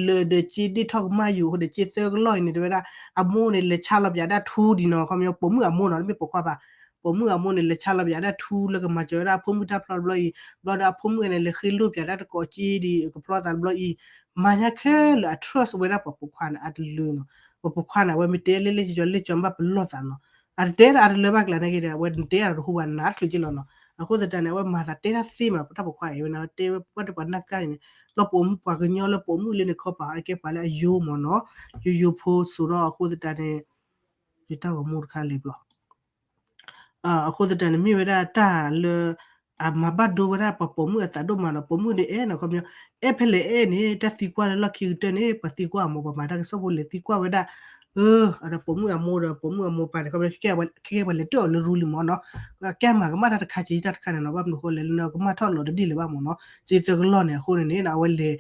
လၢာ်ဒီးစ့ဒ့ၣ်ထီၣ်ကမၣ်ယူၤအဃိဒီး စ့သၢကလီၢ်အံၤန့ၣ် တဝဲဒၣ် အမိၢ်န့ၣ် လဲၤဆါလီၤပၠးဒၣ်ထူဒံးနီၤ, ခီပညီပိာ်မုၣ်အမိၢ်နီၤ တမ့ၢ်ပိာ်ခွါဘၣ်, ပိာ်မုၣ်အမိၢ်န့ၣ် လဲၤဆါလီၤပၠးဒၣ်ထူလၢကမၤစၢၤဝဲဒၣ်အဖိမုၣ်တၢ်ဖျီတဘျီအံၤ, ဘျီဒီးအဖိမုၣ်န့ၣ် လဲၤဃ့လိၢ်ပၠးဒၣ်တကိးစ့ဒံး ကဖျီသးတဘျီအံၤ, မၤညါခဲလၢာ်အ trust ဝဲဒၣ်ပှၤပိာ်ခွါန့ၣ် အတလၢနီၤ, ပှၤပိာ်ခွါန့ၣ် အဝဲမ့ၢ်တဲလၢလၢကၠီလၢကၠီဘၣ်ပလီၢ်သးနီၤ, အတတဲအတလၢဘၣ်ကျါနာ်က့ဒီး အဝဲတဲအတဟူဘၣ်နးတချုးက့လီၤနီၤ, အဃိသတးန့ၣ် အဝဲမၤသးတဲတၢ်သ့မး ပတၢ်ပိာ်ခွါအံၤဝဲန့ၣ် တဲဝဲပှၤတပှၤနၢ်ကၢ်အံၤန့ၣ်, ဒီးပိာ်မုၣ်ပှၤကညီလၢပိာ်မုၣ်လၢန့ၣ်ခီပၤ အကဲပှၤလၢအယိမၢ်နီၤ, ယိယိဖိစိဒီးအဃိသတးန့ၣ် ယတၢ်ဂီၤမူတခါလံဘျီ အဃိသတးန့ၣ် မ့ၢ်ဝဲဒၣ်တၢ်လၢ အမၤဘၣ်ဒိဝဲဒၣ်ပှၤပိာ်မုၣ်အသးဒိၣ်မးနီၤ, ပိာ်မုၣ်န့ၣ်အဲၣ်နီၤ ခီပညီ အဲၣ်ဖဲလဲၣ်အဲၣ်န့ၣ် တၢ်သံကွၢ်လၢလီၢ်ခံကတၢၢ်န့ၣ် ပှၤသံကွၢ်အမိၢ် ပှၤမၤတၢ်ကစီၣ်ဖိလဲၤသံကွၢ်ဝဲဒၣ်, အဒီးပိာ်မုၣ်အမိၢ်ဒီးပိာ်မုၣ်အမိၢ်ပၢ်န့ၣ် ခီပညီ ခဲကဲပှၤလဲၤတၢၣ်အီၤလၢရူလံမၢ်နီၤ, ကဲမၤကမၣ်တၢ်တခါက့တၢ်တခါန့ၣ်နီၤ, ဘၣ်မနုၤဃိလဲၣ်လၢ ကမၣ်ထီၣ်လီၤတဒ်လဲၣ်ဘၣ်မၢ်နီၤ, စ့သၢကလီၢ်န့ၣ် အဃိန့ၣ်န့ၣ် အဝဲလဲၤ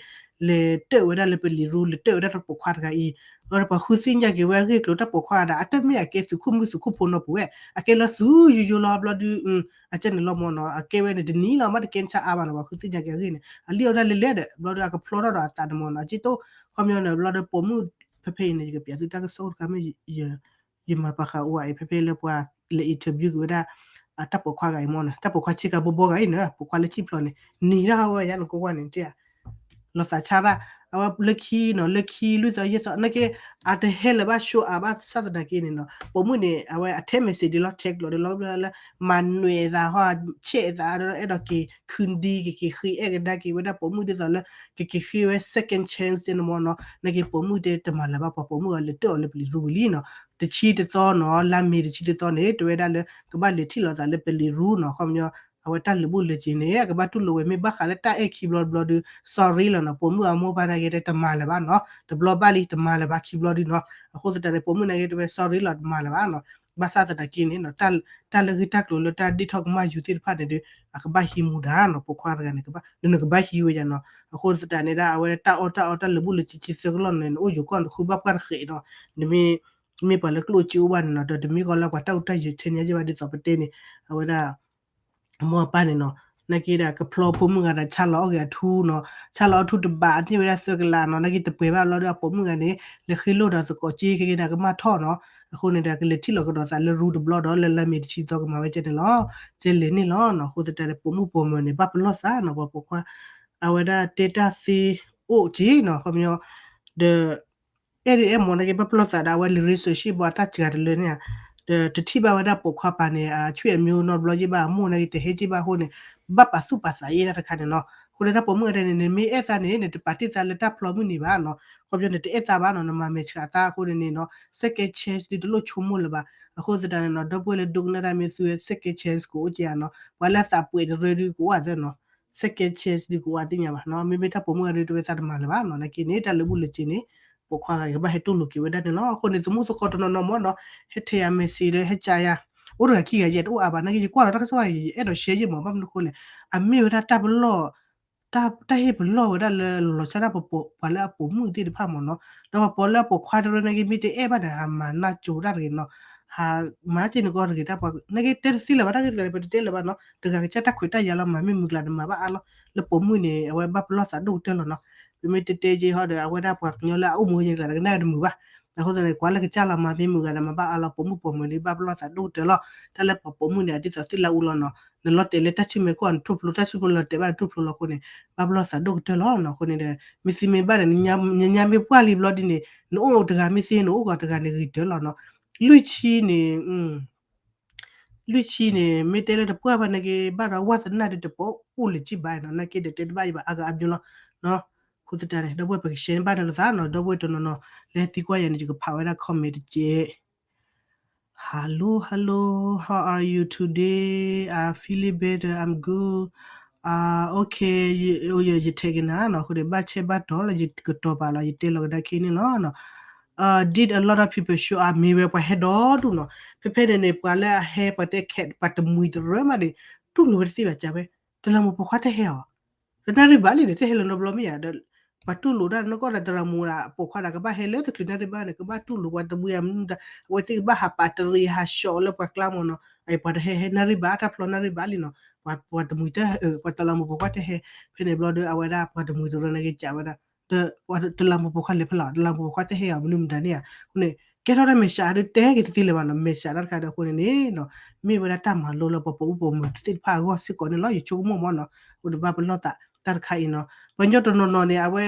လဲၤတၢၣ်ဝဲဒၣ်လၢပလံၤရူ လဲၤတၢၣ်ဝဲဒၣ်တၢ်ပိာ်ခွါတဂၤအံၤ, ဘျီဒီးပှၤဃုသ့ၣ်ညါက့ၤဝဲအဂ့ၢ်ကျိၤတၢ်ပိာ်ခွါဒၣ် အတမ့ၢ်အကဲသုးခိၣ်မုၣ်သုးခိၣ်ဖိနီတပူၤဝဲ, အကဲလၢသုးယိယိလီၤ ဘျီဒီး အကဲဝဲန့ၣ်တနံၤလီၤ မ့ၢ်တကဲဆါအါဘၣ်နီၤ, ပှၤဃုသ့ၣ်ညါက့ၤအဂ့ၢ်န့ၣ် အလံၣ်အီၣ်တၢ်လဲၤလဲၤဒီး ဘျီဒီးအကဖျီထီၣ်ဒီးအသးန့ၣ်မၢ်နီၤ, အက့တိၣ် ခီပညီန့ၣ် ဘျီဒီးပိာ်မုၣ်ဖဲဖဲအံၤန့ၣ် ယကပျးသုတၢ်ကစီၣ်အိၣ်တခါမ့ၢ် ယမၤပာ်ဃာ်အိၣ်အံၤ ဖဲဖဲလၢပှၤလဲၤ interview က့ၤဝဲဒၣ် အတၢ်ပိာ်ခွါဂၤအံၤမၢ်နီၤ, တၢ်ပိာ်ခွါဆ့ကၤဘီဘီဂၤအံၤန့ၣ် ပိာ်ခွါလၢဆံၣ်ဖျိးန့ၣ် နံၤတၢ်ဟးဝဲယါနကိးကွၢ်န့ၣ် တဲ လီၤသးဆါတၢ်, အဝဲလၢခံနီၤ လၢခံလွံၢ်သီယဲၢ်သီ နာ်က့ အတဟဲလၢၤဘၣ် show up ဘၣ်ဆၣ်သနာ်က့န့ၣ်နီၤ, ပိာ်မုၣ်န့ၣ် အဝဲအထဲ message ဒ်လီၤ text လီၤဒ်လီၤ လၢ မၤနွဲၤသးဟီ ဆဲးသးဒီး အဲၣ်ဒိးက့ၤ ခုဒံ ကက့ၤဃ့အဲၣ်ကဒါက့ၤဝဲဒၣ်ပိာ်မုၣ်ဒ်သိးလၢ ကက့ၤဃ့ဝဲ second chance န့ၣ်မၢ်နီၤ, နာ်က့ပိာ်မုၣ်တဲတမၤလၢၤဘၣ် ပှၤပိာ်မုၣ်အီၤလဲၤတၢၣ်အီၤလၢပလံၤရူဝံၤလံနီၤ, တဆံတသီနီၤ လါမ့ၤတဆံတသီန့ၣ် တဲဝဲဒၣ်လၢ ကဘၣ်လဲၤထံၣ်လိာ်သးလၢပလံၤရူနီၤ, ခီပညီ အဝဲတၢ်လၢာ်ဘူၣ်လၢာ်စ့ၤန့ၣ် အကဘၣ်တူၢ်လိာ်ဝဲ မ့ၢ်ဘၣ်ဃးလၢတၢ်အဲၣ်ခံဘျီတဘျီဒီး sorry လီၤနီၤ, ပိာ်မုၣ်အမိၢ်ပၢ်နာ်က့တဲတမၤလၢၤဘၣ်နီၤ, တဘျီဘၣ်လံ တမၤလၢၤဘၣ်ခံဘျီဒုနီၤ, အဃိသတးန့ၣ် ပိာ်မုၣ်နာ်က့တဲဝဲ sorry လီၤ တမၤလၢၤဘၣ်နီၤ, ဘၣ်ဆၣ်သနာ်က့န့ၣ်နီၤ တၢ်လၢဂ့ၢ်တၢ်ကျိၤလၢတၢ်ဒ့ၣ်ထီၣ်ကမၣ်ယူၤသ့ၣ်တဖၣ်န့ၣ်ဒီး အကဘၣ်ဟံးမူဒါနီၤ, ပိာ်ခွါတဂၤန့ၣ် နကဘၣ်ဟံးဝဲယါနီၤ, အဃိသတးန့ၣ်ဒၣ် အဝဲတၢ်အီၣ်တၢ်အီတၢ်လၢာ်ဘူၣ်လၢာ်စ့ၤ တဆံသၢကလီၢ်န့ၣ် နအိၣ်ယိၤကီၢ်နဃုဘၣ်ပှၢ်တဃဲးနီၤ, နမ့ၢ် မ့ၢ်ပှၤလၢကျိၣ်စ့အိၣ်ဘၣ်န့ၣ်နီၤ ဒီးတမ့ၢ်ကီလၢပှၤတၢ်အိၣ်တၢ်ယၢၤထဲန့ၣ်ယဲၢ်ဘၣ်ဒ်သိးပတဲန့ၣ်, အဝဲဒၣ် အမိၢ်အပၢ်န့ၣ်နီၤ, နာ်က့ဒီးကဖျီပိာ်မုၣ်ဂၤဒီး ဆါလီၤအီၣ်ဂ့ၤအထူနီၤ, ဆါလီၤအီၣ်ထူတဘး အန့ၢ်ဝဲဒၣ်သၢကလးနီၤ, နာ်က့တပှဲၤဘၣ်လီၤဒီးအပိာ်မုၣ်ဂၤန့ၣ် လဲၤဃ့လိၢ်ဒီးသကိးက့ ခဲကနၤကမၣ်ထီၣ်နီၤ, အဃိန့ၣ်ဒီး ကလဲၤထံၣ်လီၤကဒီးသးလၢရူတဘျီဒီး လၢလါမ့ၤတဆံသီကမၤဝဲကဲန့ၣ်လီၤ, ကဲလဲၤန့ၣ်လီၤနီၤ, အဃိသတးဒီးပိာ်မုၣ်ပိာ်မၢၤန့ၣ် ဘၣ်ပလီၢ်သးနီၤ, ပှၤပိာ်ခွါ အဝဲဒၣ်တဲတၢ်သ့အိၣ်က့နီၤ, ခီပညီ ဒီး အဲၣ်ဒုးအဲၣ်မၢ်နာ်က့ ဘၣ်ပလီၢ်သးဒီးအဝဲလံာ်ရ့စၢၣ်ဆံၣ်ဘီအတၢ်စှၤတလၢန့ၣ်ဧါ, ဒီးတထံၣ်ဘၣ်ဝဲဒၣ်ပိာ်ခွါပၤန့ၣ် အဆွေမျိုးနီတဘျီယဲၢ်ဘၣ် အမိၢ်နာ်က့တဟဲက့ၢ်ဘၣ်အဃိန့ၣ်, ဘၣ်ပာ်သူၣ်ပာ်သးယဲၢ်တၢ်တခါန့ၣ်နီၤ, အဃိန့ၣ်တၢ်ပိာ်မုၣ်ဂၤဒဲးန့ၣ် နမ့ၢ်အဲၣ်သးန့ၣ် နတပာ်တ့ၢ်သးလၢတၢ်ဖျီမုၢ်နံၤဘၣ်နီၤ, ခီပညီနတအဲၣ်သးဘၣ်နီၤ နမၤမဲာ်ဆှးသးအဃိန့ၣ်န့ၣ်နီၤ second chance ဒုးတလိၣ်ဆိကမိၣ်လၢၤဘၣ်, အဃိသတးန့ၣ်နီၤ ဒီပုၢ်ဝဲၢ်လၢဒိကနၣ်တၢ်မ့ၢ်သူဝဲ second chance ကအိၣ်က့ၤဧါနီၤ, ပှၤလၢအသးပှဲၤတရၢဒုးကအိၣ်သ့နီၤ second chance ဒုးကအိၣ်သ့ၣ်ညါဘၣ်နီၤ, မ့မ့ၢ်တၢ်ပိာ်မုၣ်ဂၤဒုးတဲဝဲသးတမၤလၢၤဘၣ်နီၤ, နာ်က့န့ၣ် တၢ်လၢာ်ဘူၣ်လၢာ်စ့ၤန့ၣ် ပိာ်ခွါဂၤကဘၣ်ဟဲတူၢ်လိာ်က့ၤဝဲဒၣ်န့ၣ်လီၤ, အဃိန့ၣ် သမူသကိးတနီၤနီၤမၢ်နီၤ ဟဲထဲယၤ message ဒီးဟဲကးယၤ, အိၣ်တဂၤခံဂၤယဲၢ်တအိၣ်အါဘၣ် နာ်က့ယကွၢ်လီၤတၢ်ကစီၣ်ဂၤ ယအဲၣ်ဒိး share ယဲၢ်မၢ် ဘၣ်မနုၤအဃိလဲၣ်, အမ့ၢ်ဝဲဒၣ်တၢ်ပလီၢ် တၢ်ဟ့ၣ်ပလီၢ်ဝဲဒၣ်လၢလီၤဆီဒၣ်တၢ် ပှၤလၢအပိာ်မုၣ်သ့ၣ်တဖၣ်မၢ်နီၤ, ဒီးပှၤပိာ်လၢအပိာ်ခွါတရၢနာ်က့ မ့ၢ်တအဲၣ်ဘၣ်ဒီး ဟးမၤနၢ်ကၠိတၢ်တဂ့ၤနီၤ, ဟးမၤစ့ၢ်နကီၢ်တဂ့ၤ တၢ်ပှၤနာ်က့တဲတသ့လၢၤဘၣ် တၢ်ဂ့ၢ်တဂၤန့ၣ် ပတတဲလၢၤဘၣ်နီၤ, တဂၤကစၢ်တၢ်ခွဲးတၢ်ယာ်လီၤ မၤမ့ၢ်မုာ်ကျါန့ၣ် မၤဘၣ်အါလီၤ, လၢပိာ်မုၣ်န့ၣ် အဝဲဘၣ်ပလီၢ်သးဒိၣ်ကတၢၢ်လီၤနီၤ, ပမ့ၢ်တဲတဲက့ၤဟီဒီး အဝဲဒၣ်ပှၤကညီလၢအအိၣ်မူယဲၢ်ကျါတကနၣ်တမုာ်ဘၣ်, အဃိသတးန့ၣ် ကွၢ်လၢကစၢ်လီၤ မၤမ့ၢ်မုာ်ကျါန့ၣ် မၤဘၣ်အါလီၤ, ပိာ်မုၣ်ပိာ်မၢၤန့ၣ် ဘၣ်ပလီၢ်သးဒိၣ်ကတၢၢ်လီၤ, တၢ်လၢပှၤပိာ်မုၣ်န့ၣ် ဒ်သိးသ့ၣ်လၢအူလီၤနီၤ, နလီၤတဲာ်လၢတၢ်ဆူၣ်မဲာ်ခိၣ် နထူၣ်ဖျိ တၢ်ဆူၣ်ဖျိလီၤတဲာ်ဘၣ်နထူၣ်ဖျိလီၤအဃိန့ၣ် ဘၣ်ပလီၢ်သးဒိၣ်ကတၢၢ်လီၤနီၤ, အဃိန့ၣ်ဒီး မ့ၢ်သံမ့ၢ်ဘၣ်ဒီး နညါမ့ၢ်ပှၢ်လံဘျီဒ်န့ၣ် နအိၣ်တဂၤမ့ၢ်သ့ နအိၣ်ဂီၤတဂၤန့ၣ်ဂ့ၤတၢၢ်လီၤနီၤ, လွံၢ်ဆံန့ၣ် လွံၢ်ဆံန့ၣ် မ့ၢ်တဲလၢတပှၢ်ဘၣ်နာ်က့ ဘၣ်ဒီးဝါသနာ်ဒီးတပအိၣ်လၢၤကံဘၣ်နီၤ, နာ်က့ဒီးတဲတဘၣ်ယဘၣ်အါဂၤအါဘျီလီၤနီၤ, အဃိသတးန့ၣ် ဒီပုၢ်ဝဲၢ်ပက share ဘၣ်န့ၣ်လိာ်သးနီၤ, ဒီပုၢ်ဝဲၢ်တနီၤနီၤ လၢဟဲသံကွၢ်ယၤန့ၣ် ယကဖးဝဲဒၣ် comment တက့ၢ်. Hello, hello, how are you today? I feeling better, I'm good. Ah, okay, ယ ယ ယထဲကနၤနီၤ, အဃိန့ၣ် ဘၣ်ဆဲးဘၣ်တီၤလၢယကတီၤပာ်လီၤ ယတဲလီၤကဒါခဲန့ၣ်လီၤနီၤ. did a lot of people show up မ့ၢ်ဝဲပှၤဟဲဒီဒူၣ်နီၤ. ဖဲဖဲန့ၣ်န့ၣ် ပှၤလၢအဟဲ ပှၤတဲခဲ ပှၤတမှံၤတရၢမးန့ၣ် တူၢ်လိာ်ဝဲတသ့ဘၣ် ကးဝဲ တလးမူးပိာ်ခွါတဟဲအီၤ တနၣ်ရံၣ်ဘၣ်လံန့ၣ် တဟဲလၢၤနီတဘျီမ့ၢ်ဧါ. ပှၤတူၢ်လိာ်တၢ်နီၢ်ကီၢ်ဒီး တလးမူးပိာ်ခွါဒီး ကဘၣ်ဟဲလၢတချုးနၣ်ရံၣ်ဘၣ်န့ၣ် ကဘၣ်တူၢ်လိာ်ပှၤတမှံၤအမနုၤဒၣ် အဝဲသ့ၣ်ကဘၣ်ဟးပာ်တရံးဟးဆှီလၢပှၤကျါမ့ၢ်နီၤ. ပှၤတဟဲဟဲနၣ်ရံၣ်ဘၣ် တၢ်ဖျီနၣ်ရံၣ်ဘၣ်လံနီၤ. ပှၤတမှံၤတ ပှၤတလးမူးပိာ်ခွါတဟဲ ဖဲန့ၣ်ဘျီဒီး အဝဲဒၣ်ပှၤတမှံၤတရၢန့ၣ်က့ၤကးဝဲဒၣ် တလးမူးပိာ်ခွါလဲၤဖဲလဲၣ် တလးမူးပိာ်ခွါတဟဲအီၤမနုၤမတၤန့ၣ်ဧါ. အဃိန့ၣ် ကဲထီၣ်တၢ်မဲာ်ဆှးဒုးတဲက့ၤတသ့လၢၤဘၣ်နီၤ. မဲာ်ဆှးတၢ်တခါဒီးအဃိန့ၣ်န့ၣ် မ့ၢ်ဝဲဒၣ်တၢ်မၤလိလၢပှၤပိာ်မုၣ်ပိာ်မၢၤသ့ၣ်တဖၣ်အဂီၢ်စ့ၢ်ကီးန့ၣ်လီၤ. ယဆိကမိၣ်မ့ၢ်နီၤ အိၣ်ဒီးဘၣ်ပလီၢ်သးတၢ်တခါအံၤနီၤ. ပှၤကညီတနီၤနီၤန့ၣ် အဝဲ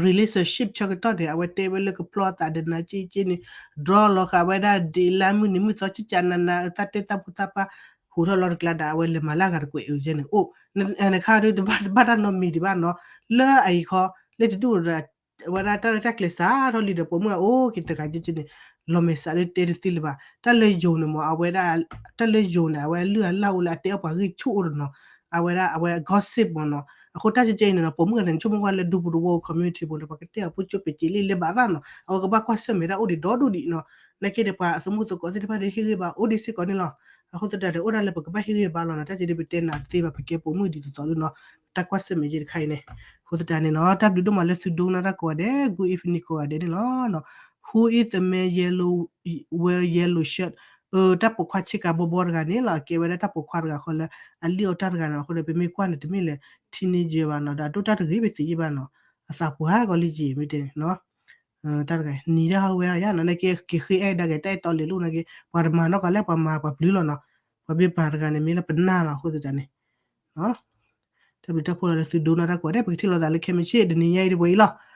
relationship ဆၢကတီၢ်န့ၣ် အဝဲတဲဝဲလၢကဖျီသးဒီးနၤက့က့န့ၣ် draw လီၤဃာ်ဝဲဒၣ်ဒ်လါမုၢ်နံၤမုၢ်သီ ကကနန တၢ်တဲတၢ်ဖိသၣ်ပၢ် ဟူးထီၣ်လီၤတကျါဒီး အဝဲလဲၤမၤလၢအဂၤတကွဲးအုးကဲန့ၣ် အိၣ် နခါဒုးတဘၣ်တၢ်နီတမံၤဒံးဘၣ်နီၤ. လၢအအံၤခီ လၢတဒူၣ်ဒီး အဝဲဒၣ်တၢ်ရဲၣ်တၢ်ကျဲၤစးထီၣ်လံဒီး ပိာ်မုၣ်အအိၣ်က့ၤတဂၤက့က့န့ၣ် လီၤမဲာ်ဆှးဒုးတဲတသ့လၢၤဘၣ်. တၢ်လၢယိၤန့ၣ်မ့ၢ် အဝဲဒၣ် တၢ်လၢယိၤန့ၣ် အဝဲအလုၢ်အလၢ်အိၣ်လၢအတဲအီၣ်ပှၤဂ့ၢ်ဆူၣ်အိၣ်ဒီးနီၤ. အဝဲဒၣ်အဝဲ gossip မ့ၢ်နီၤ. အဃိတၢ်ကဲကဲအံၤန့ၣ်နီၤ ပိာ်မုၣ်ဂၤန့ၣ် နဆိကမိၣ်ကွၢ်လၢဒူပူၤတဝီ community ပူၤန့ၣ် ပှၤကတဲအီၤဖိကၠိပ့းက့လံလဲၤဘၣ်ရၣ်နီၤ. အဝဲကဘၣ်ကွၢ်ဆၢၣ်မဲာ်တၢ်အိၣ်ဒံးဒီဒူၣ်ဒံးနီၤ. နာ်က့ဒီးပှၤအသမူသကိးသ့ၣ်တဖၣ်ဒီး ဟ့ၣ်ဂံၢ်ဘါအိၣ်ဒံးစ့ၢ်ကီးန့ၣ်လီၤ. အဃိသတးဒီး အိၣ်ဒၣ်လၢပကဘၣ်ဟ့ၣ်ဂံၢ်ဘါလီၤနီၤ. တၢ်ကဲဒုးပတဲနၤတသ့ဘၣ် ပကဲပိာ်မုၣ်ဒ်သိးသိးလံနီၤ. တၢ်ကွၢ်ဆၢၣ်မဲာ်က့ၤတခါအံၤန့ၣ် အဃိသတးန့ၣ်နီၤ တၢ်ဘျုးဒိၣ်မးလၢသုဒိကနၣ်တၢ်ကိးဂၤဒဲး good evening ကိးဂၤဒဲးန့ၣ်လီၤ. Who is the man yellow, wear yellow shirt? အၢ တၢ်ပိာ်ခွါဆ့ကၤဘီဘီတဂၤန့ၣ်လီၤ. အကဲဝဲဒၣ်တၢ်ပိာ်ခွါတဂၤဃီလၢ အလံၣ်အီၣ်တၢ်တဂၤန့ၣ် အဃိန့ၣ် ပမ့ၢ်ကွၢ်န့ၣ် တမ့ၢ်လၢ teenager ဘၣ်နီၤ ဒီးအဒိၣ်တၢ်တဂ့ၤပသ့ၣ်ညါဘၣ်နီၤ. အသးပှၢ်ကီးလံက့ၤမ့ၢ်တဲန့ၣ်နီၤ တၢ်တဂၤ နံၤဒၣ်ဟီဝဲအယါနီၤ နာ်က့က့ၤဃ့အဲၣ်ဒၣ်က့ၤ တၢ်အဲၣ်တီလဲၤလိာ်နာ်က့ ပှၤတမၤနီၢ်ကီးလဲၣ် ပှၤမၤပှၤပျုၤလီၤနီၤ. ပှၤမ့ၢ်မၤတဂၤန့ၣ် မ့ၢ်လၢပနၢ်လီၤ အဃိသတးန့ၣ် တၢ်ဘျုးတၢ်ဖှိၣ်လီၤလၢသုဒိကနၣ်တၢ်ကိးဂၤဒဲး ပကထံၣ်လိာ်သးလၢခဲမုၢ်ဆ့ၣ် တနံၤညါအံၤတပှဲၤအံၤလီၤ.